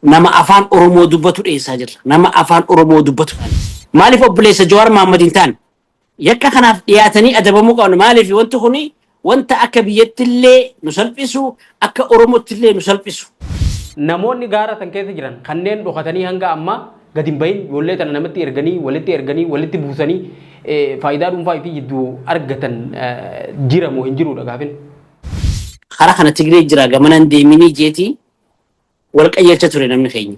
Nama afaan Oromoo dubbatu dhiyeessaa jirra. Nama afaan Oromoo dubbatu. Maaliif obboleessa Jawaar Mahaammad hin taane? Yakka kanaaf dhiyaatanii adabamuu qaban. Maaliif wanti kuni wanta akka biyyattillee nu salphisu, akka Oromottillee nu salphisu. Namoonni gaara san keessa jiran kanneen dhokatanii hanga ammaa gad hin bahin ijoollee tana namatti erganii walitti erganii walitti buusanii faayidaa dhuunfaa ifii jidduu argatan jira moo hin jiruudha gaafin. Karaa kana Tigree jira gamanan deeminii jeetii wal qajeelcha ture namni keenya.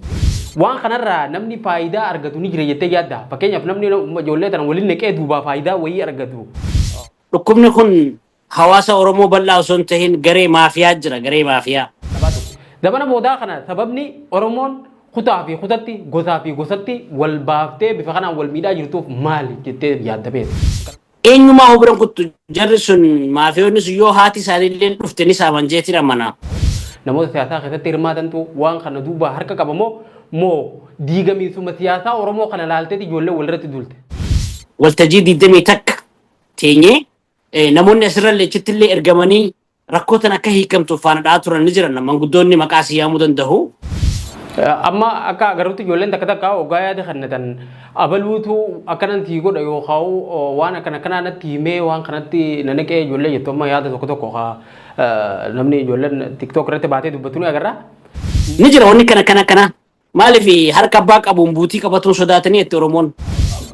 Waan kanarraa namni faayidaa argatu ni jira jettee yaadda? Fakkeenyaaf namni ijoollee tana waliin naqee duubaa faayidaa wayii argatu. Dhukkubni kun hawaasa Oromoo bal'aa osoo hin tahin garee maafiyaa jira, garee maafiyaa. Zamana boodaa kana sababni Oromoon kutaa fi kutatti, gosaa fi gosatti wal baaftee bifa kanaan wal miidhaa jirtuuf maali jettee yaadda beekta? Eenyumaa hoo biran kuttu jarri sun maafiyoonni sun yoo haati isaaniillee dhufte ni saaman jeetiin amana. Namoota siyaasaa keessatti hirmaatantu waan kana duuba harka qaba moo moo diigamiinsuma siyaasaa Oromoo kana laalteeti ijoollee walirratti duulte? Waltajjii 21 teenyee namoonni asirrallee achittillee ergamanii rakkoo tana akka hiikamtuuf faana dha'aa turan ni jiran. Manguddoonni maqaa si yaamuu danda'u. Amma akka agarrutti ijoolleen takka takka hoggaa yaada kennatan abaluutu akkanan sii godha yookaan waan akkana akkanaa natti himee waan kanatti na naqee ijoollee jettu amma yaada tokko tokko namni ijoolleen tiktok irratti baatee dubbatu ni agarra. Ni jira wanni kana kana kana. Maaliif harka abbaa qabuun buutii qabatuun sodaatanii jetti Oromoon.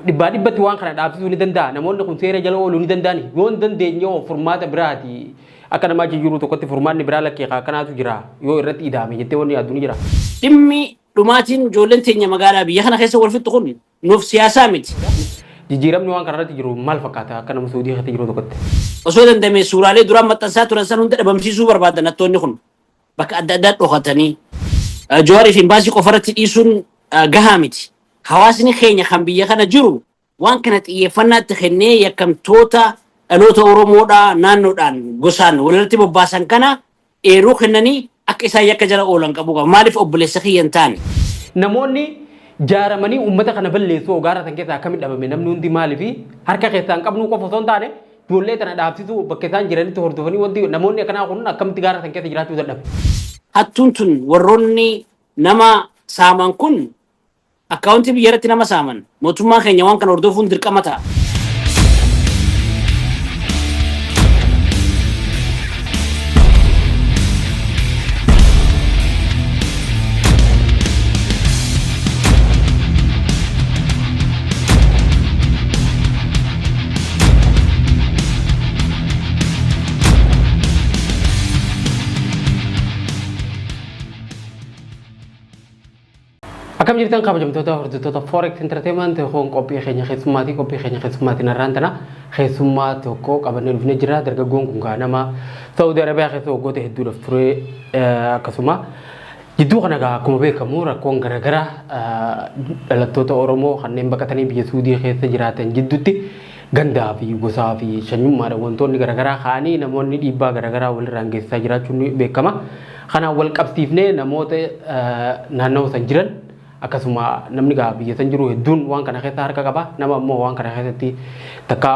Dhibbaa dhibbatti waan kana dhaabsisuu ni danda'a. Namoonni kun seera jala ooluu ni danda'ani. Yoo hin dandeenye hoo furmaata biraati. Akka nama achi jiru tokkotti furmaanni biraa lakkee kaa akkanaatu jira. Yoo irratti ida'ame jettee wanni yaaddu ni jira. Dhimmi dhumaatiin ijoolleen teenya magaalaa biyya kana keessa wal fixxu kun nuuf siyaasaa miti. Jijjiiramni waan kana irratti jiru maal fakkaata akka nama Suudii keessa jiru tokkotti? Osoo danda'ame suuraalee duraan maxxansaa turan san hunda dhabamsiisuu barbaadan hattoonni kun. Bakka adda addaa dhokatanii Jawaarii fi imbaasii qofa irratti dhiisuun gahaa miti. Hawaasni keenya kan biyya kana jiru waan kana xiyyeeffannaatti kennee yakkamtoota dhaloota Oromoodhaa naannoodhaan gosaan walirratti bobbaasan kana eeruu kennanii akka isaan yakka jala oolan qabuu qaba. Maaliif obboleessa kiyya hin taane? Namoonni jaaramanii uummata kana balleessuu ogaara san keessaa akkamitti dhabame namni hundi maaliif harka keessaa hin qabnuu qofa osoo hin taane ijoollee tana dhaabsisuu bakka isaan jiranitti hordofanii wanti namoonni akkanaa kun akkamitti gaara san keessa jiraachuu dadhabe. Hattuun tun warroonni nama saaman kun akkaawuntii biyya irratti nama saaman mootummaan keenya waan kana hordofuun dirqama ta'a. Akkam jirtan kabajamtoota hordoftoota Forex Entertainment kun qophii keenya keessummaatii qophii keenya keessummaatiin har'aan tana keessummaa tokko qabannee dhufnee jira dargaggoon kun gaa nama Saudi Arabiyaa keessa waggoota hedduudhaaf ture akkasuma Jidduu kana egaa akkuma beekamu rakkoon garagaraa dhalattoota Oromoo kanneen baqatanii biyya Suudii keessa jiraatan jidduutti gandaa fi gosaa fi shanyummaadhaan wantoonni garagaraa ka'anii namoonni dhiibbaa garagaraa walirraan geessisaa jiraachuun ni beekama. Kanaan wal qabsiifnee namoota naannawa san jiran Akkasuma namni gaa biyya san jiru hedduun waan kana keessa harka qaba. Nama ammoo waan kana keessatti takka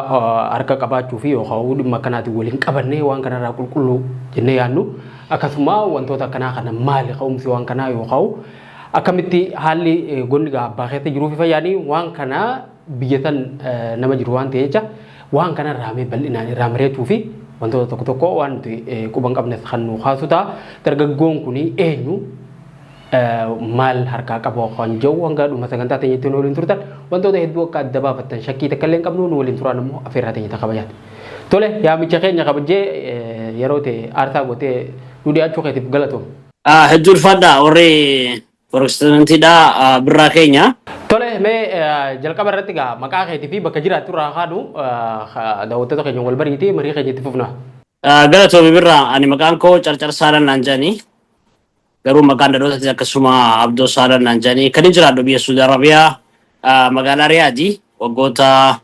harka qabaachuu fi yookaan dhimma akkanaatiin wal hin qabanne waan kanarraa qulqulluu jennee yaadnu. Akkasuma wantoota akkanaa kana maali ka'umsi waan kanaa yookaan akkamitti haalli gonni gaa abbaa keessa jiruu fi fayyaanii waan kana biyya san nama jiru waan ta'e jecha waan kanarraa mee bal'inaan irraa mari'achuu fi wantoota tokko tokko waan nuti quba hin qabnes kan nu kaasu ta'a. Dargaggoon kun eenyu? Maal harkaa qabu kan jedhu hanga dhuma sagantaa teenyatti nu waliin turtan wantoota hedduu akka adda baafattan shakkii takka illee hin qabnu nu waliin turaan immoo afeerraa teenya kabajaati. Tole yaamicha keenya kabajjee yeroo ta'e aarsaa gootee nu dhiyaachuu keetiif galatoom. Hedduu ulfaadha warri Pirotestaantiidha birraa keenya. Tole mee jalqaba irratti gaa maqaa keetii fi bakka jiraattu irraa kaanu daawwattoota keenya wal bariitii marii keenya itti fufna. Galatoomi birraa ani maqaan koo Carcar Saalan naan jedhani. Garuu maqaan dhalootatis akkasuma Abdoo Saalan naan jedhanii kan hin jiraadhu biyya Suudi Arabiyaa magaalaa Riyaadi waggoota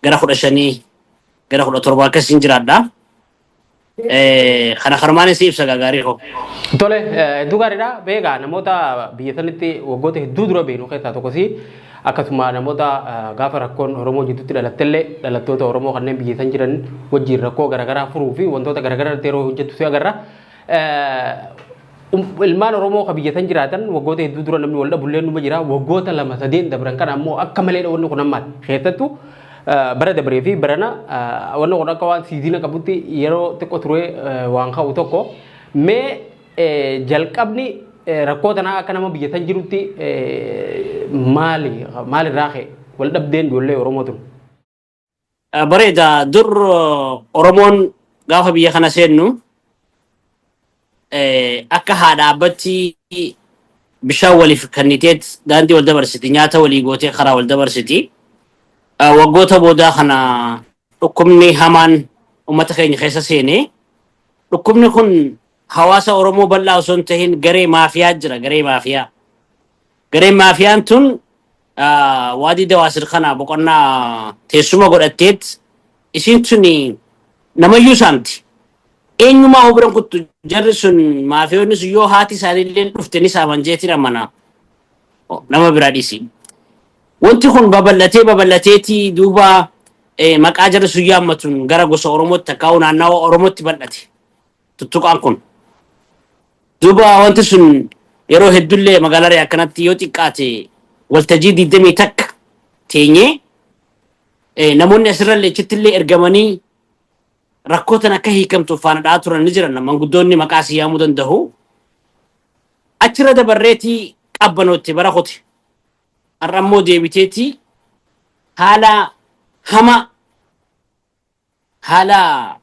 gara 15 gara 17 akkasiin jiraadha. Kana kanumaan si ibsa gaarii koo. Tole hedduu gaariidha. Beekaa namoota biyya sanitti waggoota hedduu dura beeknu keessaa tokko si akkasuma namoota gaafa rakkoon Oromoo jidduutti dhalattellee dhalattoota Oromoo kanneen biyya san jiran wajjin rakkoo garaagaraa furuu fi wantoota garaagaraa irratti yeroo hojjettu si agarra. Ilmaan Oromoo ka biyya san jiraatan waggoota hedduu dura namni wal dhabullee numa jira. Waggoota lama sadeen dabran kana ammoo akka malee wanni kun ammaati. Keessattuu bara dabree fi barana wanni kun akka waan siizina qabutti yeroo xiqqoo ture waan ka'u tokko. Mee jalqabni rakkoo tanaa akka nama biyya san jirutti maali maalirraa ka'e wal dhabdeen ijoollee Oromoo tun? Bareeda. Dur Oromoon gaafa biyya kana seennu akka haadha abbatti bishaan waliif kenniteet daandii wal dabarsiti, nyaata walii gootee karaa wal dabarsiti. Waggoota boodaa kana dhukkubni hamaan uummata keenya keessa seene. Dhukkubni kun hawaasa Oromoo bal'aa osoo hin tahin garee maafiyaa jira, garee maafiyaa. Gareen maafiyaan tun Waadii Dawaasir kana boqonnaa teessuma godhatteet isiin tuni namayyuu saamti. Eenyumaa hoo biran kuttu jarri sun, maafiyoonni sun, yoo haati isaaniillee dhufte ni saaman jeetiin amana. Nama biraa dhiisi. Wanti kun babal'atee babal'ateeti duuba maqaa jarri sun yaammatuun gara gosa Oromootti takkaa'u naannawa Oromootti bal'ate. Tuttuqaan kun. Duuba wanti sun yeroo hedduullee magaalaa akkanatti yoo xiqqaate waltajjii 21 teenyee namoonni asirrallee achittillee ergamanii rakkoo tan akka hiikamtuuf faana dha'aa turan ni jiran, manguddoonni maqaa si yaamuu danda'u. Achirra dabarreetii qabbanootti bara kute. Har'a immoo deebiteetii haala hama, haala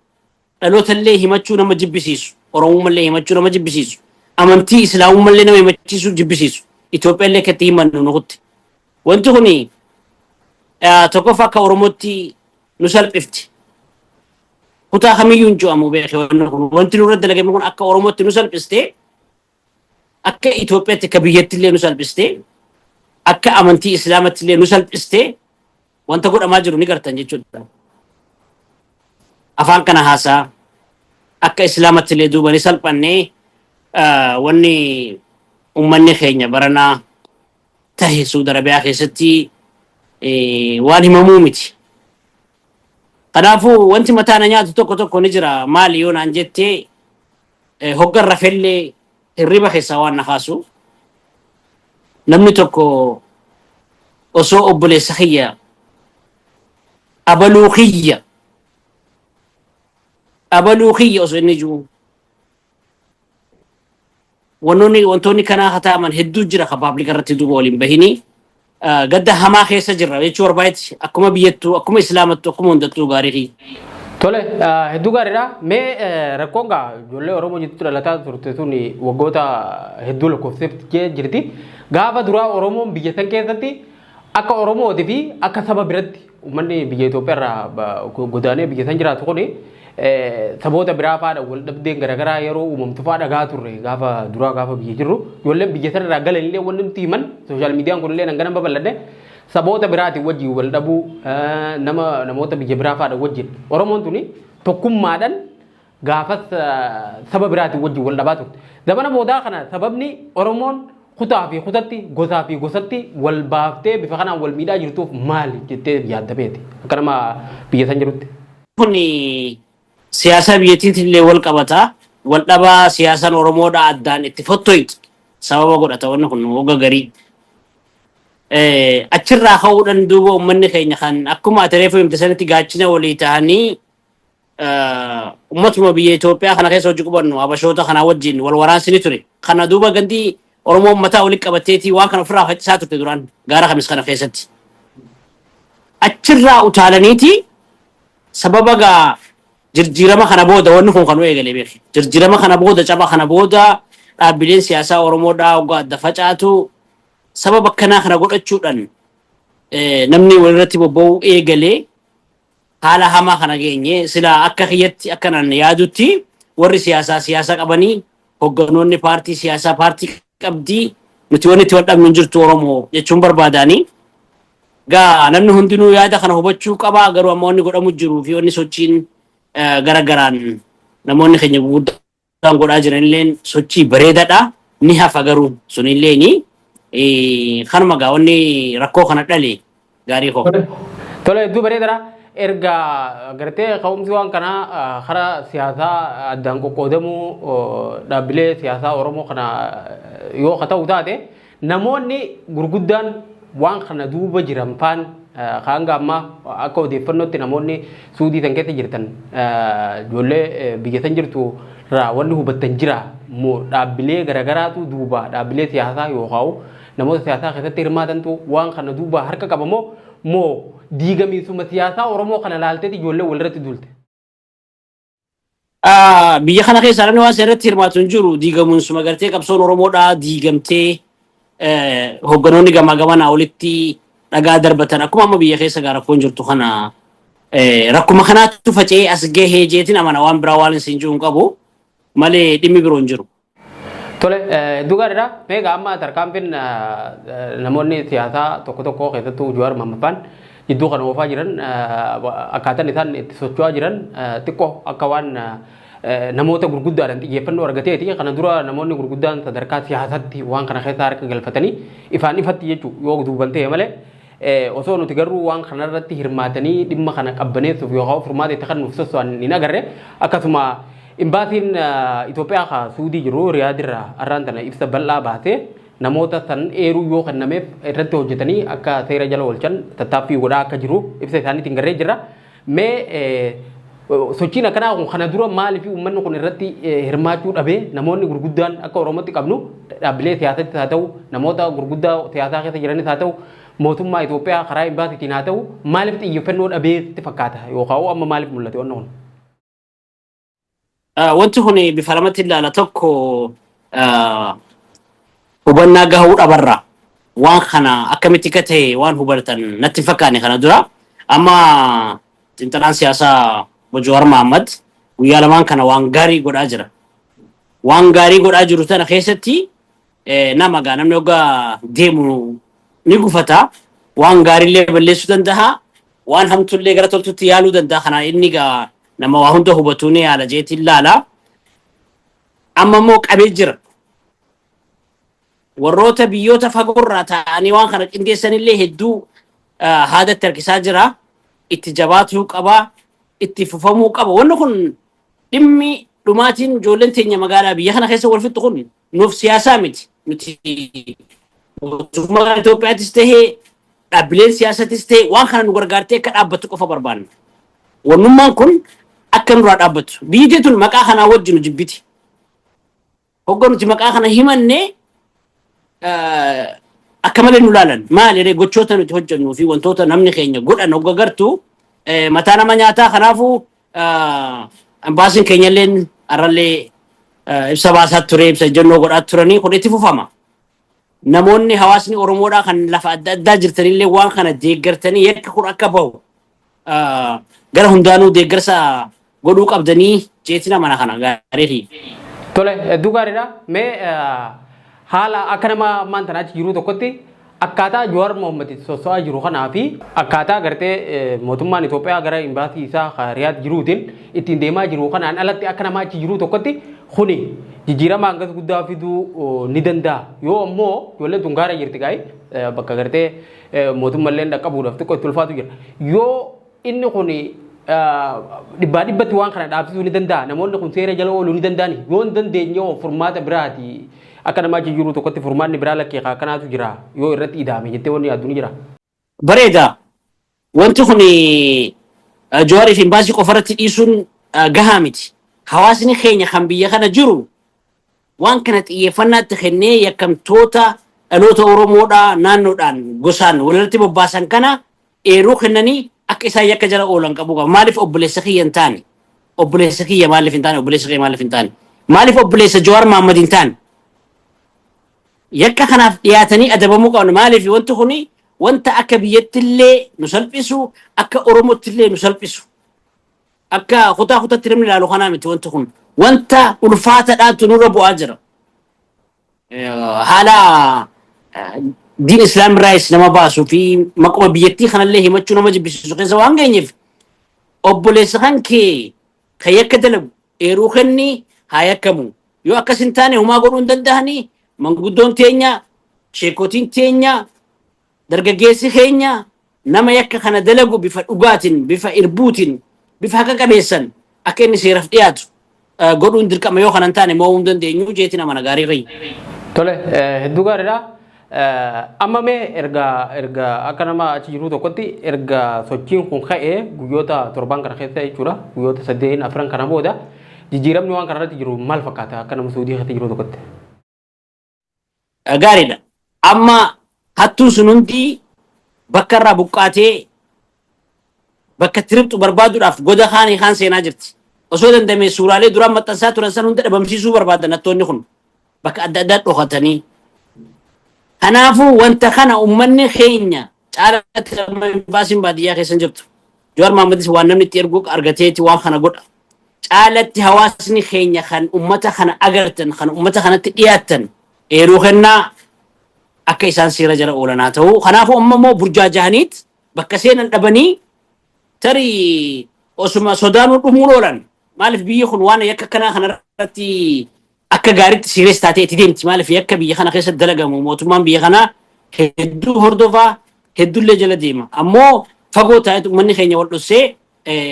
dhalootallee himachuu nama jibbisiisu, Oromummallee himachuu nama jibbisiisu, amantii Islaamummallee nama himachiisuu jibbisiisu, Itoophiyaallee akka itti himannu nukutti. Wanti kuni tokkoffaa akka Oromootti nu salphifti. Kutaa kamiyyuu hin cu'amu beeke wanni kun. Wanti nurra dalagame kun akka Oromootti nu salphiste, akka Itoophiyaatti, akka biyyatti illee nu salphiste, akka amantii Islaamatti illee nu salphiste. Wanta godhamaa jiru ni gartan jechuudha. Afaan kana haasaa akka Islaamatti illee duuba ni salphannee. Wanni uummanni keenya baranaa tahe Suudi Arabiyaa keessatti waan himamuu miti. Kanaafuu wanti mataa na nyaatu tokko tokko ni jira. Maali yoo naan jettee, hoggan rafellee hirriba keessaa waan na kaasu, namni tokko osoo obboleessa kiyya, abaluu kiyya, abaluu kiyya osoo inni jiru, wantoonni kanaa hataaman hedduu jira ka public irratti duuba waliin bahini. Gadda hamaa keessa jirra jechuu barbaadetti, akkuma biyyattuu, akkuma Islaamattuu, akkuma hundattuu, gaarii kiyya. Tole, hedduu gaariidha. Mee rakkoon gaa ijoollee Oromoo jidduutti dhalataa turte tun waggoota hedduu lakkoofsiftee jirti. Gaafa duraa Oromoon biyya san keessatti akka Oromootii fi akka saba biratti uummanni biyya Itoophiyaa irraa godaanee biyya san jiraatu kuni saboota biraa faadha wal dhabdeen garaagaraa yeroo uumamtu fa'aa dhagaa turre. Gaafa duraa gaafa biyya jirru ijoolleen biyya san irraa galan illee wanni nuti himan, social miidiyaan kun illee hangana babal'adhe, saboota biraatiin wajjin wal dhabuu, nama namoota biyya biraa faadha wajjin Oromoon tuni tokkummaadhaan gaafas saba biraatiin wajjin wal dhabaa turte. Zamana boodaa kana sababni Oromoon kutaa fi kutatti, gosaa fi gosatti wal baaftee bifa kanaan wal miidhaa jirtuuf maali jettee yaadda beeti akka nama biyya san jirutti? Kun siyaasa biyyattiitiin illee wal qabata. Wal dhabaa siyaasaan Oromoodha addaan itti fottoyxi. Sababa godhata wanni kun wagga garii. Achirraa ka'uudhaan duuba uummanni keenya kan akkuma ati reefu himte sanitti gaachina walii ta'anii uummatuma biyya Itoophiyaa kana keessa hojii qubannu Habashoota kanaa wajjin wal waraansi ni ture. Kana duuba gandii Oromoo uummataa walitti qabatteetii waan kana ofirraa faccisaa turte duraan gaara kamis kana keessatti. Achirraa utaalaniiti sababa gaa jirjiirama kana booda wanni kun kan eegale beeki. Jirjiirama kana booda, caba kana booda, dhaabbileen siyaasaa Oromoodhaa waggaa adda facaatu sababa akkanaa kana godhachuudhaan namni walirratti bobba'uu eegalee haala hamaa kana geenye. Sila akka kiyyatti, akkanaan yaadutti, warri siyaasaa siyaasa qabanii, hogganoonni paartii siyaasaa paartii qabdii, nuti wanni itti wal dhabnu hin jirtu Oromoo jechuun barbaadaanii. Gaa namni hundinuu yaada kana hubachuu qaba. Garuu amma wanni godhamu jiruu fi wanni sochiin gara garaan namoonni keenya gurguddaan godhaa jiran illeen sochii bareedaadha. Ni hafa garuu sunilleeni kanuma gaa wanni rakkoo kana dhale, gaarii koo. Tole, hedduu bareedaadha. Erga gartee ka'umsi waan kanaa karaa siyaasaa addaan qoqqoodamuu dhaabbilee siyaasaa Oromoo kana yoo ka ta'u taate, namoonni gurguddaan waan kana duuba jiran faan hanga ammaa akka odeeffannootti namoonni Suudii san keessa jirtan, ijoollee biyya san jirtu irraa wanni hubattan jira moo, dhaabbilee garagaraatu duuba, dhaabbilee siyaasaa yookaan namoota siyaasaa keessatti hirmaatantu waan kana duuba harka qaba moo diigamiinsuma siyaasaa Oromoo kana laalteeti ijoollee walirratti duulte? Biyya kana keessa namni waan seerratti hirmaatu hin jiru. Diigamuunsuma gartee qabsoon Oromoodhaa diigamtee, hoogganoonni gamaa gamanaa walitti dhagaa darbatan, akkuma amma biyya keessa gaa rakkoon jirtu kana, rakkuma kanaatu faca'ee as gahee jeetiin amana. Waan biraa waan isin jiru hin qabu malee dhimmi biroo hin jiru. Tole, hedduu gaariidha. Meeqa amma tarkaanfiin namoonni siyaasaa tokko tokko, keessattuu Jawaar Mohammad jidduu kana oofaa jiran, akkaataan isaan itti socho'aa jiran xiqqoo akka waan namoota gurguddaadhaan xiyyeeffannoo argateeti. Kana dura namoonni gurguddaan sadarkaa siyaasaatti waan kana keessa harka galfatanii ifaan ifatti jechuun yoo duuban ta'e malee, osoo nuti garuu waan kanarratti hirmaatanii dhimma kana qabbaneessuuf yookaan furmaata itti kennuuf sosso'an hin agarre. Akkasuma imbaasiin Itoophiyaa ka Suudii jiru Riyaadirraa har'aan tana ibsa bal'aa baasee, namoota san eeruu yoo kennameef irratti hojjetanii akka seera jala oolchan tattaaffii godhaa akka jiru ibsa isaaniitiin garree jira. Mee sochiin akkanaa kun kana dura maaliif uummanni kun irratti hirmaachuu dhabee? Namoonni gurguddaan akka Oromootti qabnu, dhaabbilee siyaasattis haa ta'u, namoota gurguddaa siyaasaa keessa jiranis haa ta'u, mootummaa Itoophiyaa karaa imbaasiitiin haa ta'u, maaliif xiyyeeffannoo dhabee sitti fakkaata, yookaan amma maaliif mul'ate wanni kun? Wanti kun bifa lamatti ilaala. Tokko, hubannaa gahuu dhabarra waan kana akkamitti akka ta'e waan hubatan natti hin fakkaanne kana dura. Amma xiinxalaan siyaasaa Jawaar Mohammad guyyaa lamaan kana waan gaarii godhaa jira. Waan gaarii godhaa jiru tana keessatti nama gaa namni hoggaa deemu ni gufata. Waan gaariillee balleessuu danda'a. Waan hamtuullee gara toltutti yaaluu danda'a. Kana inni gaa nama waa hunda hubatuu ni yaala jeetiin laala. Amma immoo qabee jira. Warroota biyyoota fagoorraa ta'anii waan kana qindeessanillee hedduu haadatti harkisaa jira. Itti jabaatuu qaba. Itti fufamuu qaba. Wanni kun dhimmi dhumaatiin ijoolleen teenya magaalaa biyya kana keessa wal fixxu kun nuuf siyaasaa miti. Nuti mootummaa Itoophiyaattis tahee, dhaabbileen siyaasatis tahee, waan kana nu gargaartee akka dhaabbattu qofa barbaanna. Wannummaan kun akka nurraa dhaabbattu. Biyyi tun maqaa kanaa wajjin nu jibbiti. Hogga nuti maqaa kana himanne akka malee nu laalan. Maali ree, gochoota nuti hojjennuu fi wantoota namni keenya godhan hogga gartuu mataa nama nyaataa. Kanaafuu ambaasiin keenyalleen har'allee ibsa baasaa ture, ibsa ejjennoo godhaa turanii, kun itti fufama. Namoonni hawaasni Oromoodhaa kan lafa adda addaa jirtanillee waan kana deeggartanii yakka kun akka bahu gara hundaanuu deeggarsa godhuu qabdanii jeetina mana kana gaarii. Tole, hedduu gaariidha. Mee haala akka nama ammaan tana achi jiru tokkotti, akkaataa Jawaar Mohammad itti sosso'aa jiru kanaa fi akkaataa gartee mootummaan Itoophiyaa gara imbaasii isaa Riyaad jiruutiin ittiin deemaa jiru kanaan alatti, akka nama achi jiru tokkotti kuni jijjiirama hangas guddaa fiduu ni danda'a? Yoo ammoo ijoolleen tun gaara jirti gaa'ii bakka gartee mootummallee dhaqqabuudhaaf xiqqoo itti ulfaatu jira. Yoo inni kun dhibbaa dhibbatti waan kana dhaabsisuu ni danda'a? Namoonni kun seera jala ooluu ni danda'ani? Yoo hin dandeenye hoo, furmaata biraati akka nama achi jiru tokkotti furmaanni biraa lakkee akkanaatu jira yoo irratti ida'ame jettee wanni yaaddu ni jira? Bareeda. Wanti kun Jawaarii fi imbaasii qofa irratti dhiisuun gahaa miti. Hawaasni keenya kan biyya kana jiru waan kana xiyyeeffannaatti kennee, yakkamtoota dhaloota Oromoodhaa naannoodhaan gosaan walirratti bobbaasan kana eeruu kennanii akka isaan yakka jala oolan qabu qaba. Maaliif obboleessa kiyya hin taane? Obboleessa kiyya maaliif hin taane? Obboleessa kiyya maaliif hin taane? Maaliif obboleessa Jawaar Mahaammad hin taane? Yakka kanaaf dhiyaatanii adabamuu qaban. Maaliif wanti kuni wanta akka biyyattillee nu salphisu, akka Oromottillee nu salphisu. Akka kutaa kutatti namni ilaalu kanaa miti wanti kun. Wanta ulfaataadhaatu nurra bu'aa jira. Haala diin islaam irraayis nama baasuu fi maquma biyyattii kanallee himachuu nama jibbisiisu keessa waan geenyeef, obboleessa kan kee kan yakka dalagu eeruu kenni, haa yakkamu. Yoo akkas hin taane humaa godhuu hin danda'anii. Manguddoon teenya, sheekotiin teenya, dargaggeessi keenya Nama yakka kana dalagu bifa dhugaatiin, bifa irbuutiin, bifa haqa qabeessan akka inni seeraaf dhiyaatu godhuun dirqama. Yoo kana hin taane mo'uu hin dandeenyu jeetiin amana, gaarii kiyya. Tole, hedduu gaariidha. Amma mee erga akka nama achi jiru tokkotti, erga sochiin kun ka'ee guyyoota 7n kana keessa jechuudha, guyyoota 8 4 kana booda jijjiiramni waan kana irratti jiru maal fakkaata akka nama Suudii keessa jiru tokkotti? Gaariidha. Amma hattuun sun hundi bakka irraa buqqaatee bakka itti ribxu barbaaduudhaaf goda kaanii kaan seenaa jirti. Osoo danda'ame suuraalee duraan maxxansaa turan san hunda dhabamsiisuu barbaadan hattoonni kun bakka adda addaa dhokatanii. Kanaafuu wanta kana uummanni keenya caalatti, amma imbaasiin baadiyyaa keessa hin jirtu. Jawaar Mohammadis waan namni itti ergu argateeti waan kana godha. Caalatti hawaasni keenya kan uummata kana agartan, kan uummata kanatti dhiyaattan, eeruu kennaa, akka isaan seera jala oolan haa ta'u. Kanaafuu amma immoo burjaajahaniit bakka seenan dhabanii tarii osuma sodaanuu dhumuun oolan. Maaliif, biyyi kun waan yakka akkanaa kanarratti akka gaariitti serious taatee itti deemti. Maaliif, yakka biyya kana keessatti dalagamu mootummaan biyya kanaa hedduu hordofaa, hedduullee jala deema. Ammoo fagoo taa'etu uummanni keenya wal dhossee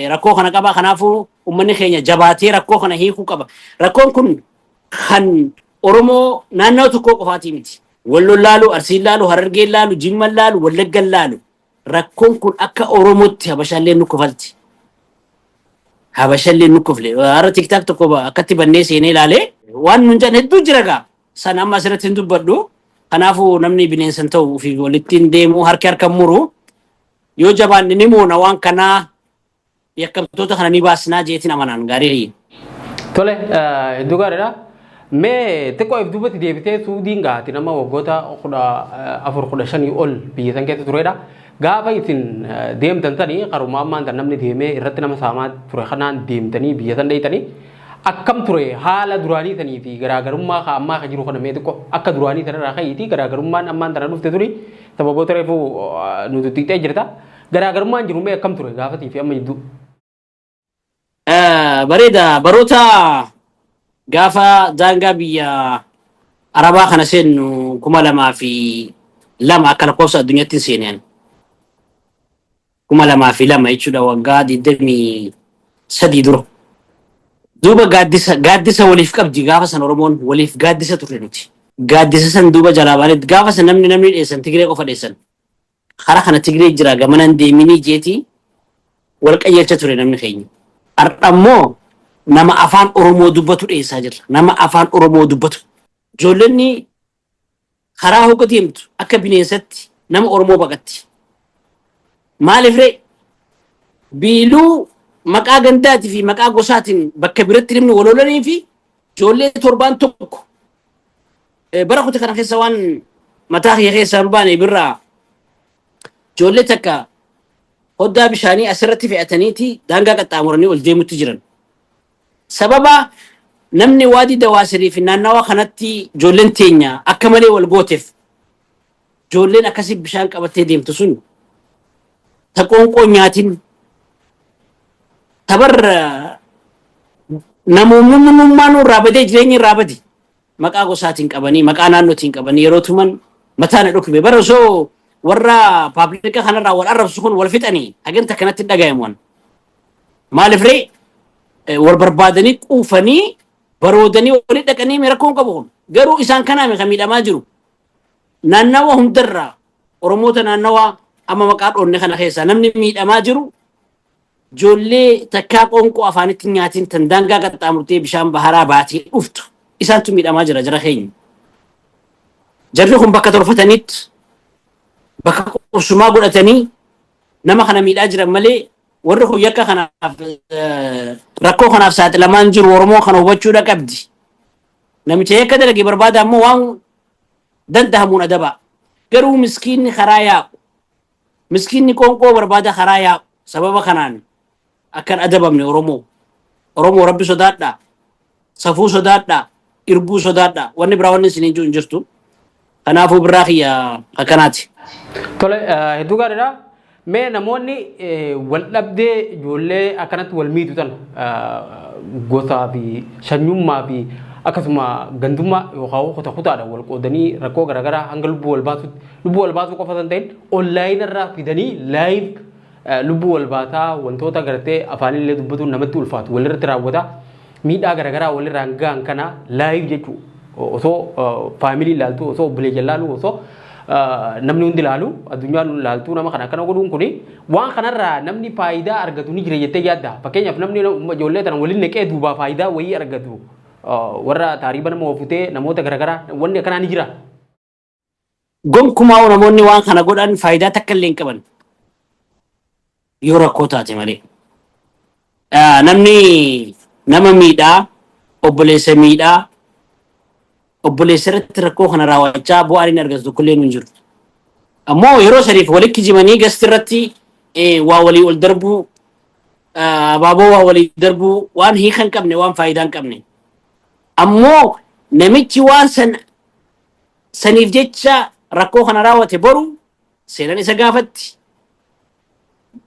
rakkoo kana qaba. Kanaafuu uummanni keenya jabaatee rakkoo kana hiikuu qaba. Rakkoon kun kan Oromoo naannoo tokkoo qofaatii miti. Walloon laalu, Arsiin laalu, Harargeen laalu, Jimman laalu, Wallaggan laalu. Rakkoon kun akka Oromootti Habashaallee nu kofalti. Habashallee nu kofle. Har'a TikTok tokko akkatti bannee seenee ilaalee waan nun jedhan hedduu jira gaa. San amma asirratti hin dubbadhu. Kanaafuu namni bineensa hin ta'u, ofii walitti hin deemu, harki harka muru. Yoo jabaanne ni moona, waan kanaa yakkamtoota kana ni baasnaa jeetiin amanaan, gaarii. Tole, hedduu gaariidha. Mee xiqqoo if duubatti deebitee, Suudiin gaati nama waggoota 14, 15 ol biyya san keessa turedha. Gaafa isin deemtan sanii, karuma ammaan tan namni deemee irratti nama saamaa ture kanaan deemtanii biyya san dheeytanii, akkam ture haala duraanii sanii fi garaagarummaa ka ammaa ka jiru kana? Mee xiqqoo akka duraanii sanarraa ka'iiti, garaagarummaan ammaan tana dhufte tuni sababoota reefu nuti xiixee jirta. Garaagarummaan jiru mee akkam ture gaafatii fi amma jidduu? Bareeda, baroota gaafa daangaa biyya Arabaa kana seennu, 2002 akka lakkoofsa addunyaatti hin seenan. 2002 jechuudha, waggaa 23 dura. Duuba gaaddisa waliif qabdi gaafa san Oromoon, waliif gaaddisa turre nuti. Gaaddisa san duuba jalaa baanee gaafa san namni dheessan Tigree qofa dheessan. Karaa kana Tigree jira, gamanan deeminii jeetii wal qajeelcha ture namni keenya. Har'a immoo nama afaan Oromoo dubbatu dheessaa jirra. Nama afaan Oromoo dubbatu. Ijoollonni karaa hoga deemtu akka bineensatti nama Oromoo baqatti. Maaliif ree? Biiluu maqaa gandaatii fi maqaa gosaatiin bakka biratti namni wal lolanii fi ijoollee torbaan tokko bara kuta kana keessa waan mataa kiyya keessaa hin baane birraa, ijoollee takka hoddaa bishaanii asirratti fe'ataniiti daangaa qaxxaamuranii ol deemutti jiran. Sababa namni waadii dawaasirii fi naannawa kanatti ijoolleen teenya akka malee wal gooteef, ijoolleen akkasii bishaan qabattee deemtu sun ta qoonqoo nyaatin tabar namummaan irraa badee, jireenyi irraa bade, maqaa gosaatiin qabanii, maqaa naannootiin qabanii yeroo tuman mataa na dhukkube. Bara osoo warra public kanarraa wal arrabsu kun wal fixanii haganta kanatti hin dhagayamu. Maaliif ree, wal barbaadanii quufanii baroodanii walitti dhaqanii rakkoon qabu kun garuu isaan kanaame kan miidhamaa jiru. Naannawa hundarraa Oromoota naannawa amma maqaa dhoonne kana keessaa namni miidhamaa jiru ijoollee takkaa qoonqoo afaanitti nyaatiin tan daangaa qaxxaamurtee bishaan baharaa baatee dhuftu, isaantu miidhamaa jira jara keenya. Jarri kun bakka tolfatanitti bakka qubsumaa godhatanii nama kana miidhaa jiran malee, warri kun yakka kanaaf, rakkoo kanaaf saaxilamaan jiru. Oromoo kana hubachuudha qabdi. Namicha yakka dalage barbaada ammoo waan danda'amuun adabaa. Garuu miskiinni karaa yaa'u, miskiinni qoonqoo barbaada karaa yaa'u sababa kanaan akkan adabamne Oromoo. Oromoo, Rabbi sodaadhaa, safuu sodaadhaa, irbuu sodaadhaa. Wanni biraa wanni isin hin jirtu. Kanaafuu birraa kiyya akkanaati. Tole, hedduu gaariidha. Mee namoonni wal dhabdee ijoollee akkanatti wal miitu tan gosaa fi sanyummaa fi Akkasuma gandummaa yookaan kuta kutaadhaan wal qoodanii rakkoo garaagaraa hanga lubbuu wal baasutti, lubbuu wal baasuu qofa osoo hin ta'in online irraa fidanii live lubbuu wal baasaa, wantoota gartee afaanillee dubbatuun namatti ulfaatu walirratti raawwata, miidhaa garaagaraa walirraan gahan kana live jechuudha. Osoo family ilaaltu, osoo obboleeyyan ilaalu, osoo namni hundi ilaalu, addunyaan ilaaltu, nama kana akkana godhuun kuni waan kanarraa namni faayidaa argatu ni jira jettee yaadda? Fakkeenyaaf, namni ijoollee tana waliin naqee duubaa faayidaa wayii argatu, warra taariiba nama oofutee, namoota garaagaraa, wanni akkanaa ni jira. Gonkumaa namoonni waan kana godhan faayidaa takka illee hin qaban. Yoo rakkoo taate malee. Namni nama miidhaa, obboleessa miidhaa, obboleessa irratti rakkoo kana raawwachaa bu'aan inni argatu tokkollee hin jiru. Ammoo yeroo saniif walitti kijibanii gasti irratti waa walii ol darbuu, abaaboo waa walii darbuu, waan hiika hin qabne, waan faayidaa hin qabne. Ammoo namichi waan san saniif jecha rakkoo kana raawwate boru seenaan isa gaafatti,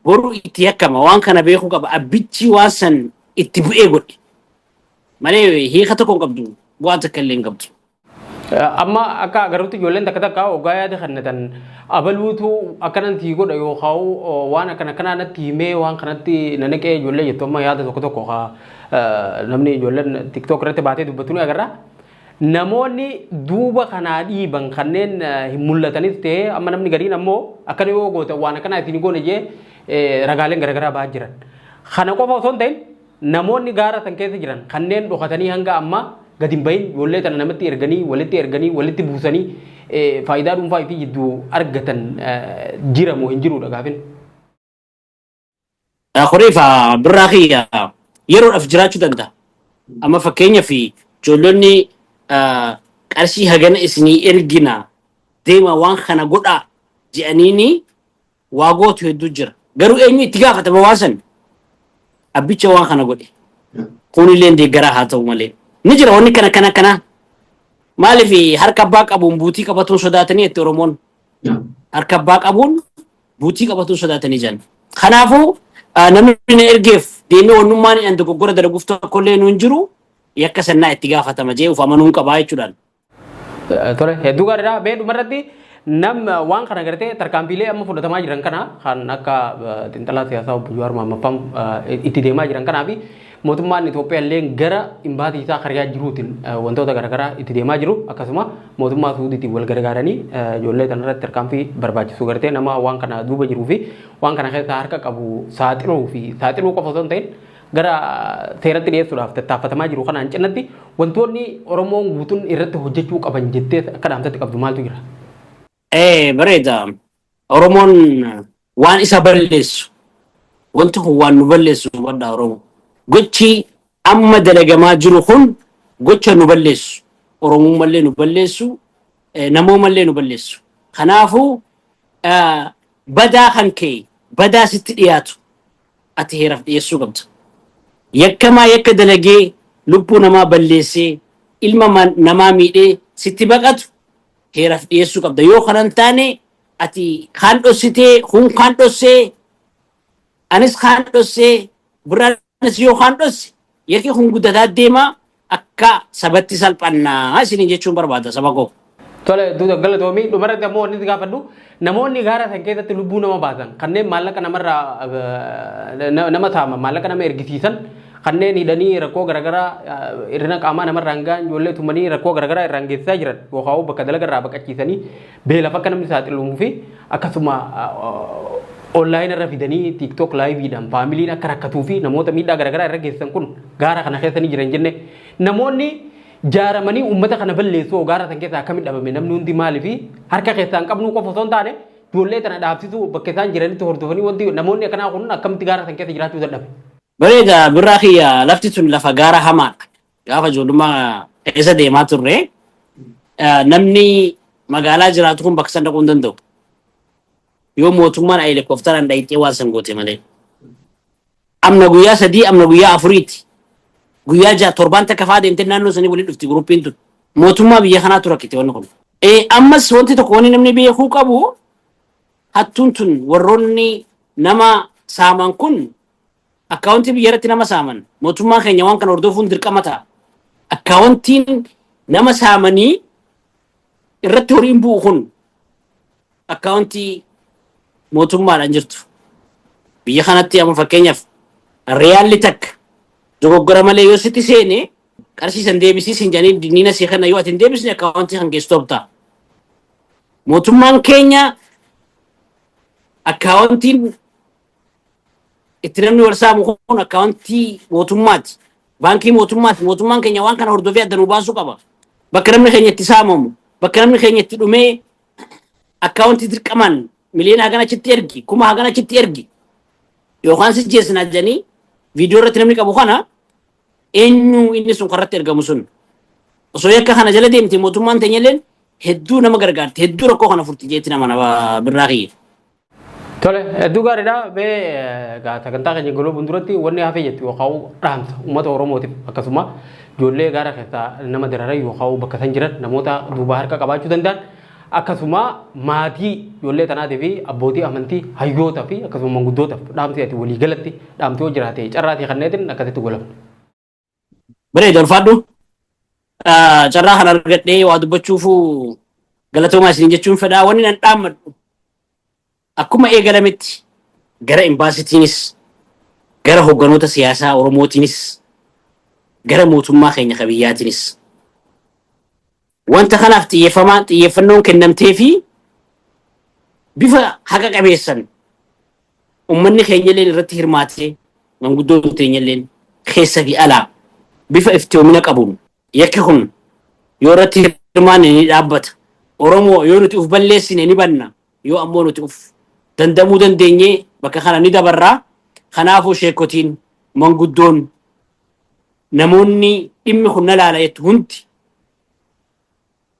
boru itti yakkama. Waan kana beekuu qaba abbichi waan san itti bu'ee godhe malee hiika tokko hin qabdu, bu'aa takka illee hin qabdu. Amma akka agarrutti ijoolleen takka takka hoggaa yaada kennatan abaluutu akkanatti godha yookaan waan akkana akkanaa natti himee waan kanatti na naqee ijoollee jettu, amma yaada tokko tokko namni ijoolleen TikTok irratti baatee dubbatu ni agarra. Namoonni duuba kanaa dhiiban kanneen hin mul'atanis ta'ee, amma namni gariin ammoo akkana yoo goote waan akkanaa isin goone jee ragaaleen garaagaraa ba'aa jiran. Kana qofa osoo hin ta'in, namoonni gaara san keessa jiran kanneen dhokatanii hanga ammaa gadi hin bahin, ijoollee tana namatti erganii, walitti erganii, walitti buusanii faayidaa dhuunfaa fi jidduu argatan jira moo hin jirudha gaafin? Kuniif birraa kiyya yeroodhaaf jiraachuu danda'a. Amma fakkeenyaaf ijoollonni qarshii hagana isinii ergina, deema waan kana godhaa jedhaniini waa gootu hedduu jira. Garuu eenyu itti gaafatama waan san? Abbicha waan kana godhe. Kunillee deeggaraa haa ta'u malee. Ni jira wanni kana kana kana. Maaliif harka abbaa qabuun buutii qabatuun sodaatanii itti Oromoon? Harka abbaa qabuun buutii qabatuun sodaatanii jiran. Kanaafuu namni na ergeef deemee wannummaan inni dogoggora dalaguuf tokkollee nuun jiru, yakka sannaa itti gaafatama jee uf amanuun qabaa jechuudhaan. Tole, hedduu gaariidha. Mee dhumarratti nam waan kana gartee tarkaanfiilee amma fudhatamaa jiran kana kan akka xiinxalaa siyaasaa obbo Jawaar Mohaammed itti deemaa jiran kanaa fi mootummaan Itoophiyaa illee gara imbaatii isaa kariyaa jiruutiin wantoota garaagaraa itti deemaa jiru, akkasuma mootummaa Suudiitiin wal gargaaranii ijoollee kanarratti tarkaanfii barbaachisu gartee nama waan kana duuba jiruu fi waan kana keessaa harka qabu saaxiluu fi saaxiluu qofa osoo hin ta'in gara seeratti dhiyeessuudhaaf tattaaffatamaa jiru kanaan cinatti, wantoonni Oromoon guutuun irratti hojjechuu qaban jettee akka dhaamsatti qabdu maaltu jira? Bareeda. Oromoon waan isa balleessu, wanti kun waan nu balleessu hubadhaa Oromoo. Gochi amma dalagamaa jiru kun gocha nu balleessu. Oromummallee nu balleessu, namoomallee nu balleessu. Kanaafuu badaa kan kee, badaa sitti dhiyaatu ati heeraaf dhiyeessuu qabda. Yakkamaa yakka dalagee lubbuu namaa balleessee ilma namaa miidhee sitti baqatu heeraaf dhiyeessuu qabda. Yoo kana hin taane ati kaan dhossitee, kun kaan dhossee, anis kaan dhossee, biraanis yoo kaan dhosse, yakki kun guddataa deema, akka sabatti salphannaa isiniin jechuun barbaada saba koo. Tole, duuta galatoomii. Dhumarratti ammoo wanni si gaafadhu, namoonni gaara san keessatti lubbuu nama baasan, kanneen maallaqa namarraa nama saaman, maallaqa nama ergisiisan, kanneen hidhanii rakkoo garaagaraa hir'ina qaamaa namarraan gahan, ijoollee tumanii rakkoo garaagaraa irraan geessisaa jiran, yookaan bakka dalagarraa baqachiisanii beelaaf akka namni saaxilamuu fi akkasuma online irra fidanii TikTok liveiidhaan familyn akka rakkatuu fi namoota miidhaa garaagaraa irra geessisan kun gaara kana keessa ni jiran jenne, namoonni jaaramanii uummata kana balleessuu gaara san keessaa akkamitti dhabame? Namni hundi maaliif harka keessaa hin qabnu qofa osoo hin taane, ijoollee tana dhaabsisuu, bakka isaan jiranitti hordofanii, wanti namoonni akkanaa kun akkamitti gaara san keessa jiraachuu dadhabe? Bareeda birraa kiyya, lafti tun lafa gaara hamaadha. Gaafa ijoollummaa keessa deemaa turre, namni magaalaa jiraatu kun bakka san dhaquu hin danda'u. Yoo mootummaan helikopteraan dhayixee waan san goote malee. Amna guyyaa 3, amna guyyaa 4ti. Guyyaa 6, torbaan takka fa'aa deemtee naannoo sanii waliin dhufti groupiin tun. Mootummaa biyya kanaatu rakkite wanni kun. Ammas wanti tokko wanni namni beekuu qabu, hattuun tun, warroonni nama saaman kun, accountii biyya irratti nama saaman, mootummaan keenya waan kana hordofuun dirqama ta'a. Akkaawuntiin nama saamanii irratti horiin bu'u kun akkaawuntii mootummaadhaan jirtu. Biyya kanatti amma fakkeenyaaf riyaalli takka dogoggora malee yoo sitti seene, qarshii san deebisii siin jedhanii dinniina sii kenna. Yoo ati hin deebisne, akkaawuntii kan keessu ta'a. Mootummaan keenya akkaawuntiin itti namni wal saamu kun akkaawuntii mootummaati. Baankii mootummaati. Mootummaan keenya waan kana hordofee adda nu baasuu qaba. Bakka namni keenya itti saamamu, bakka namni keenya itti dhumee, akkaawuntii dirqamaan miliyoona hagana achitti ergi, kuma hagana achitti ergi, yookaan si jeessinaa jedhanii viidiyoo irratti namni qabu kana eenyu inni sun karratti ergamu sun? Osoo yakka kana jala deemte, mootummaan teenya illeen hedduu nama gargaarti, hedduu rakkoo kana furti jeetti nama nama birraa kiyya. Tole, hedduu gaariidha. Bee sagantaa keenya goloo duratti wanni hafee jettu yookaan dhaamsa uummata Oromootiif, akkasuma ijoollee gaara keessaa nama dararan yookaan bakka san jiran namoota duubaa harka qabaachuu danda'an, akkasuma maatii ijoollee tanaatii fi abbootii amantii, hayyootaa fi akkasuma manguddootaaf dhaamsi ati walii galatti dhaamti yoo jiraate, carraatii kanneetiin akkasitti godhamu. Bareeda, ulfaadhu. Carraa kana argadhee waa dubbachuufuu galatoomaa isin jechuun fedhaa. Wanni nan dhaammadhu, akkuma eegalametti gara imbaasitiinis, gara hogganoota siyaasaa Oromootiinis, gara mootummaa keenya kabiyyaatiinis wanta kanaaf xiyyeeffamaan xiyyeeffannoon kennamtee fi bifa haqa qabeessan uummanni keenya illeen irratti hirmaatee, manguddoon teenya illeen keessa fi alaa bifa iftoomina qabuun yakki kun yoo irratti hirmaanne ni dhaabbata. Oromoo yoo nuti uf balleessine ni banna. Yoo ammoo nuti uf dandamuu dandeenye, bakka kana ni dabarraa. Kanaafuu sheekotiin, manguddoon, namoonni dhimmi kun na laala jettu hundi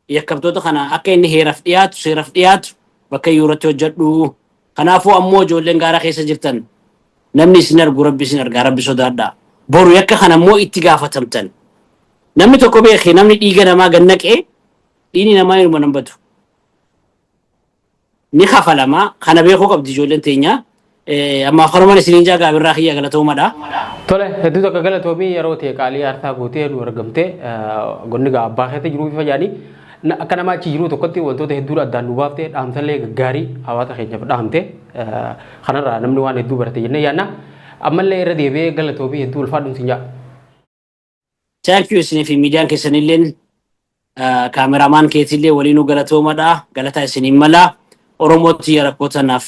yakkamtoota kana akka inni heeraaf dhiyaatu, seeraaf dhiyaatu bakka iyyuu irratti hojjedhu. Kanaafuu ammoo ijoolleen gaara keessa jirtan, namni isin argu, Rabbi isin argaa, Rabbi sodaadhaa. Boru yakka kana immoo itti gaafatamtan. Namni tokko beeke, namni dhiiga namaa gannaqee dhiigni namaa inuma nan badu. Ni kafalama. Kana beekuu qabdi ijoolleen teenya. Ammaaf kanumaan isiniin jaa, gaabirraa kiyya, galatoomadha. Tole, hedduu tokko galatoomii. Yeroo ta'e qaalii aarsaa gootee nu argamte. Gonni gaa abbaa keessa jiruu bifa jaanii akka nama achi jiruu tokkotti wantoota hedduu addaan nu baaftee, dhaamsallee gaggaarii hawaasa keenyaaf dhaamte. Kanarraa namni waan hedduu barate jennee yaadna. Ammallee irra deebi'ee galatoomii, hedduu ulfaadhuun sin jaa. Thank you isinii fi miidiyaan keessanilleen, kaameramaan keetillee waliinuu galatoomadha. Galataa isiniin mala. Oromootti rakkoo tanaaf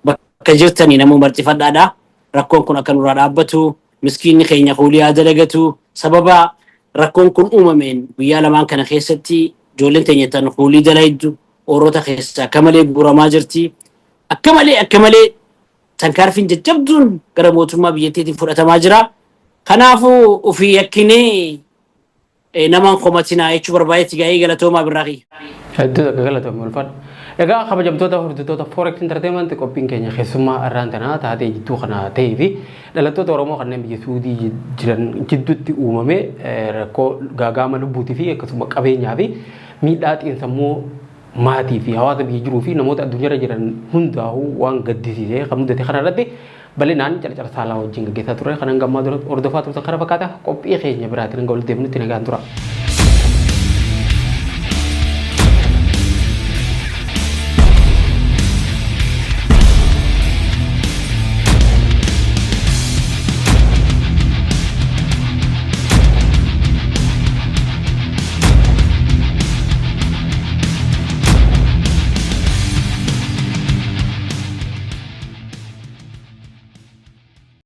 bakka jirtanii namuu marxifadhaadha. Rakkoon kun akka nurraa dhaabbatu, miskiinni keenya fuulii haa dalagatu. Sababa rakkoon kun uumameen guyyaa lamaan kana keessatti ijoolleen teenya tan fuulii dalaydu oorota keessa akka malee guuramaa jirti. Akka malee, akka malee tankaarfiin jajjabduun gara mootummaa biyyattiitiin fudhatamaa jira. Kanaafuu ofii yakkinee namaan komatinaa jechuu barbaadetti. Gaa'ee galatoomaa, birraa kiyya. Hedduu takka galatoomii, ulfaadha. Egaa kabajamtoota hordoftoota Forex Entertainment, qophiin keenya keessummaa irraan tanaa taatee jidduu kana ta'ee fi dhalattoota Oromoo kanneen biyya Suudii jiran jidduutti uumame, rakkoo gaagaama lubbuutii fi akkasuma qabeenyaa fi miidhaa xiinsammuu maatii fi hawaasa biyya jiruu fi namoota addunyaarra jiran hundaa'uu waan gaddisiisee kan mudate kanarratti bal'inaan Carcar Saalaa wajjin gaggeessaa ture. Kanan gammaa hordofaa turtan kana fakkaata. Qophii keenya biraatiin hanga walitti deebinutti nagaan tura.